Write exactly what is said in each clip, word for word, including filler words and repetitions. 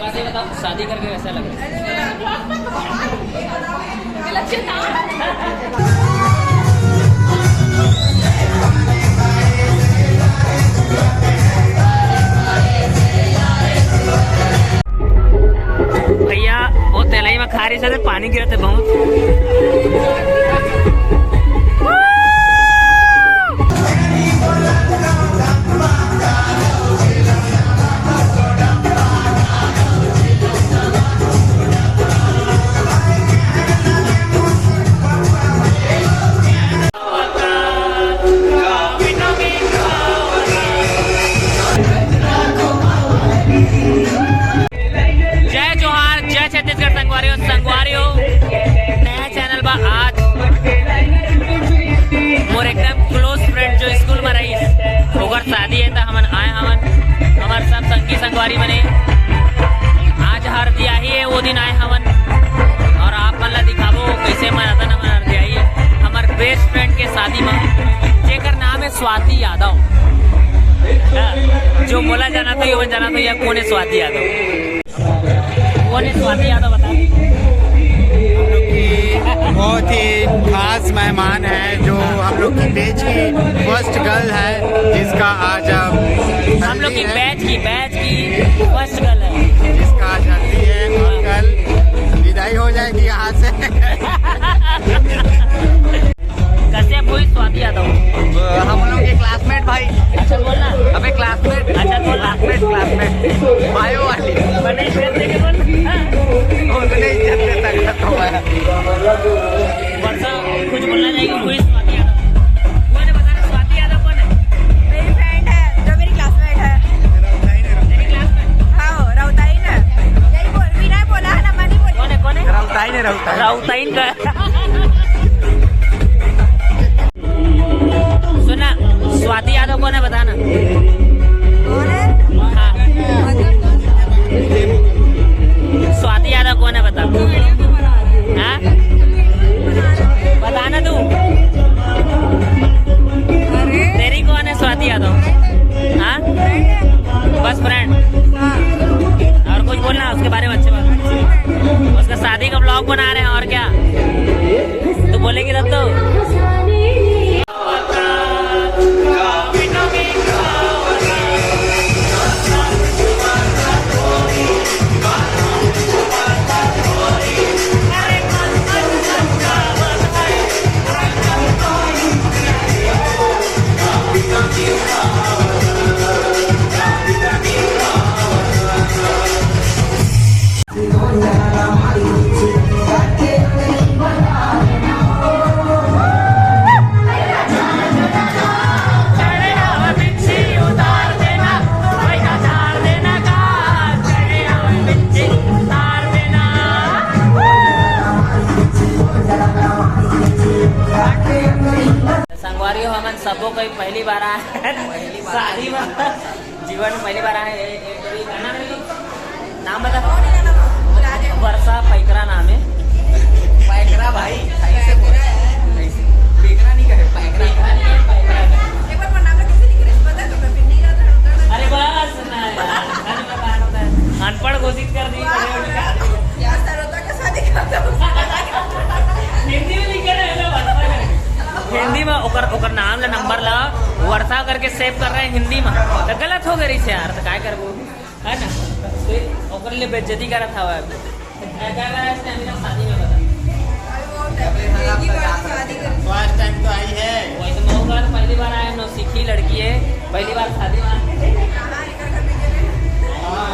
बात ये बताओ, शादी करके कैसा लग रहा है? भैया, वो तेलई में खारी से पानी गिरते बहुत। जय जोहार, जय छत्तीसगढ़ संगवारी हो, संगवारी हो। नया चैनल बा आज। मोर एकदम क्लोज फ्रेंड जो स्कूल में रहिस, ओकर शादी हे, त हमन आए हवन, हमर सब संगी संगवारी मने। आज हरदियाही हे, वो दिन आए हवन, और आप मन ला दिखाबो कैसे मनाथन हमर हरदियाही, हमर बेस्ट फ्रेंड के शादी में, जेकर नाम हे स्वाति यादव। जो मोला जानत हे, वो जानत हे, या कोन हे स्वाति यादव। कौन है स्वाति यादव, बता। हम लोग की बहुत ही खास मेहमान है, जो हम लोग की बैच की फर्स्ट गर्ल है, जिसका आज हम लोग की हल्दी है। बैच की, बैच की फर्स्ट गर्ल है। जिसका आज हल्दी है और कल विदाई हो जाएगी यहाँ से। कैसे कोई स्वाति यादव? हम लोग के क्लासमेट भाई। अच्छा, बोलना। अबे क्लासमेट। अच्छा, बोलना। Classmate, classmate. बायो वाली। बने इज्जत देके बोल। हाँ। उतने इज्जत देता करता हूँ मैं। वर्षा, कुछ बोलना चाहेगी कोई स्वाति यादव? कौन है, बता, स्वाति यादव कौन है? मेरी फ्रेंड है, जो मेरी क्लासमेट है। तेरी क्लासमेट? हाँ, राउताइन है। यही बोल, बिना बोला है ना, मनी बोली। कौन है, कौन है? राउताइन है, राउताइन। राउताइन का। सुना, स्वाति यादव कौन है, बताना। कौन है? हाँ। स्वाति यादव कौन है, बता। हाँ? बताना तू। अरे। तेरी कौन है स्वाति यादव? हाँ? बस फ्रेंड। हाँ। और कुछ बोलना उसके बारे में अच्छे बात। उसका शादी का ब्लॉग बना रहे हैं और क्या? तो बोलेगी तब तो। संगवारी हो, हमन सबो कोई पहली बार आए हैं। पहली बार शादी में। जीवन में पहली बार आए हैं। एक बारी गाना नहीं, नाम बता। वर्षा पैकरा नाम है। पैकरा भाई, सही से बोल। पैकरा नहीं कहे, पैकरा। पैकरा नहीं है, पैकरा है। एक बार वो नाम कैसे लिख रहे हैं, पता है तुम्हें? फिर नहीं आता, उतना अरे बस ना यार, अनपढ़ घोषित कर दी। यार, सरोता के साथ ही खाता हूँ। हिंदी में लिख रहे हैं ना, वर्षा करके। हिंदी में ओकर, ओकर नाम ला, नंबर ला वर्षा करके सेव कर रहे हैं हिंदी में, तो गलत हो गई से यार, तो काय करबो, है ना? तो ओकर लिए बेइज्जती करत हवा अभी। क्या कर रहा है इसने अभी तक शादी में, बता। फर्स्ट टाइम तो आई है। वही तो मैं कहूँ, पहली बार आया, नौसिखी लड़की है, पहली बार शादी में। हाँ,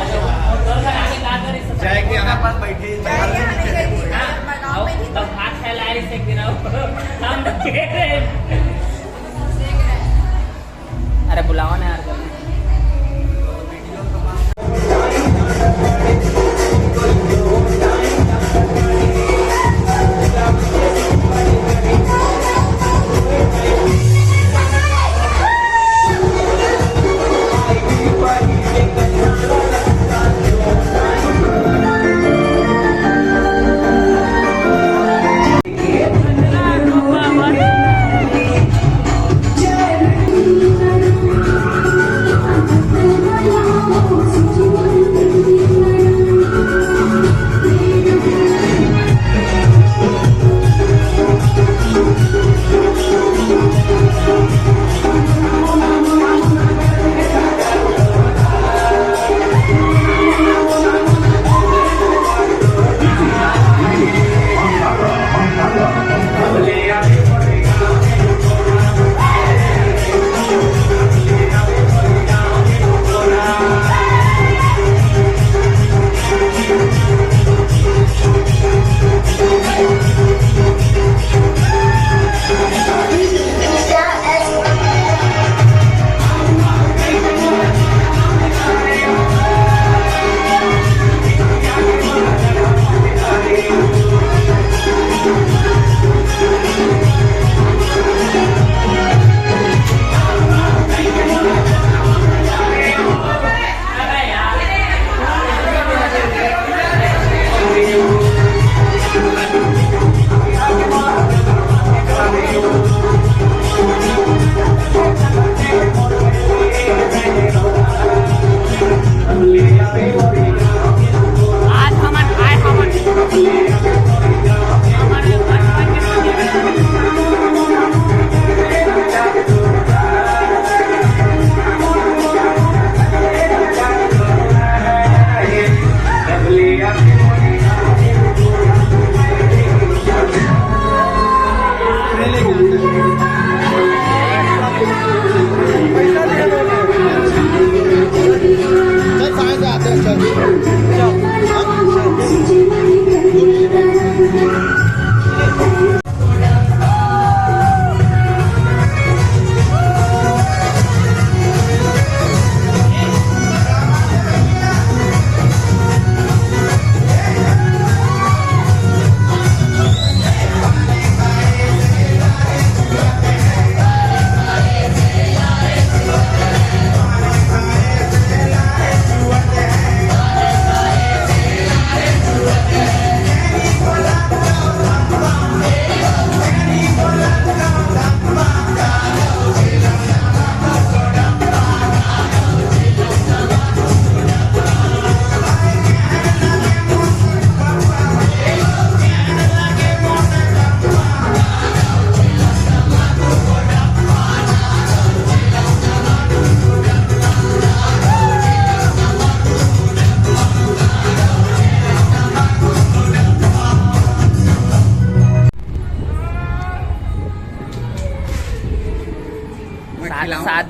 और घर आके क्या करे सब? जाए के यहाँ पास बैठे ही हाँ, और तब हाथ फैला रही से गिराओ। हम तो कह रहे हैं। अरे बुलाओ ना यार।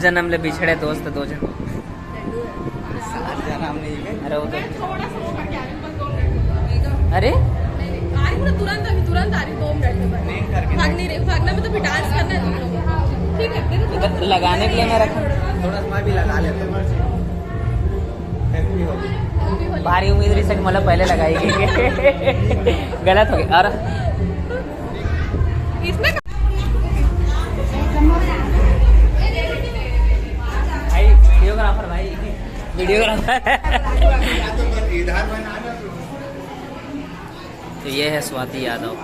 जन्म ले बिछड़े दोस्त दो जन। अरे वो तो, अरे आ रही हूँ ना, तुरंत, अभी तुरंत आ रही हूँ, दो मिनट में बस। भाग नहीं रही, भागना मतलब भी डांस करना है तुम लोगों को। ठीक है, देखो, थोड़ा सा लगाने के लिए मैं रखा। थोड़ा सा भी लगा लेते हैं। भारी उम्मीद रही सक, मतलब पहले लगाई गई। गलत हो गया। और इसमें भाई, वीडियोग्राफर भाई, वीडियोग्राफर। तो ये है स्वाति यादव,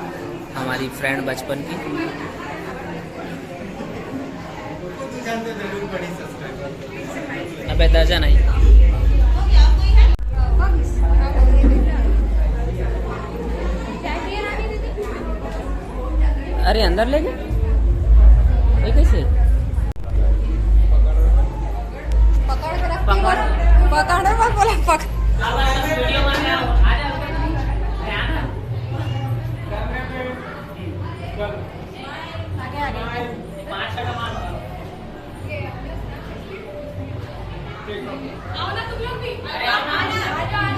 हमारी फ्रेंड बचपन की। अबे दर्जन आई। अरे अंदर ले गए, ये कैसे? पकड़ के रख, पकड़। पकड़ मत बोला, पकड़। आओ ना तुम लोग भी। अरे आओ ना, आ जाओ, आ जाओ।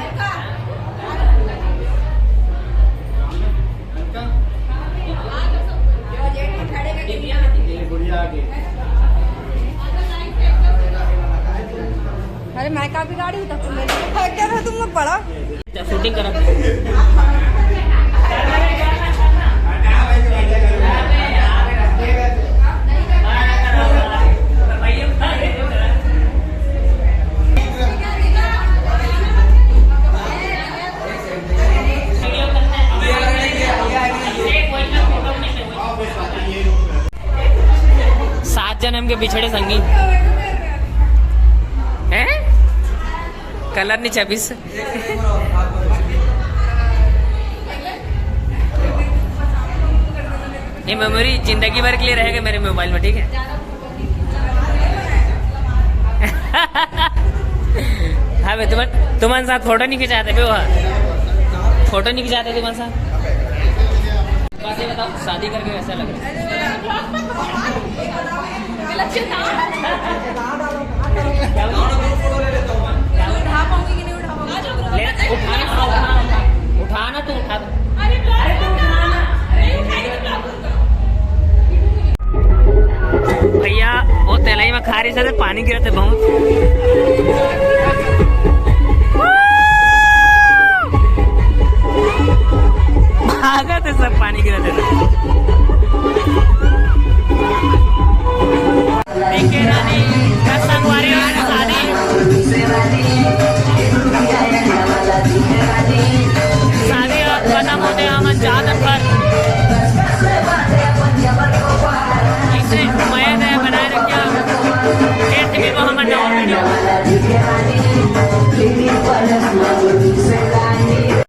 अरे मैं का बिगाड़ी हूँ, तब तुम मेरे को फेंक दे रहे हो, तुम लोग पड़ा। शूटिंग करा। सात जन्म के बिछड़े संगी हैं। कलर नहीं छब्बीस। ये मेमोरी जिंदगी भर के लिए रहेगा मेरे मोबाइल में, ठीक है? हाँ भाई, तुम, तुम्हारे साथ फोटो नहीं खिंचाते बे, वहाँ फोटो नहीं खिंचाते तुम्हारे साथ। बस ये बताओ, शादी करके कैसा लग रहा है? ले, उठाना, उठाना, उठाना। उठाना तो उठा दो। अरे, अरे, तू उठाना। भैया, वो तेलई में खारी से पानी गिरते बहुत। भागत है सब पानी गिरते। पीके रानी का संगवारी और शादी, शादी अब खत्म होते हमन जात पर इसे मया दया बनाए रखिया। फिर भी वो हमर नवा वीडियो।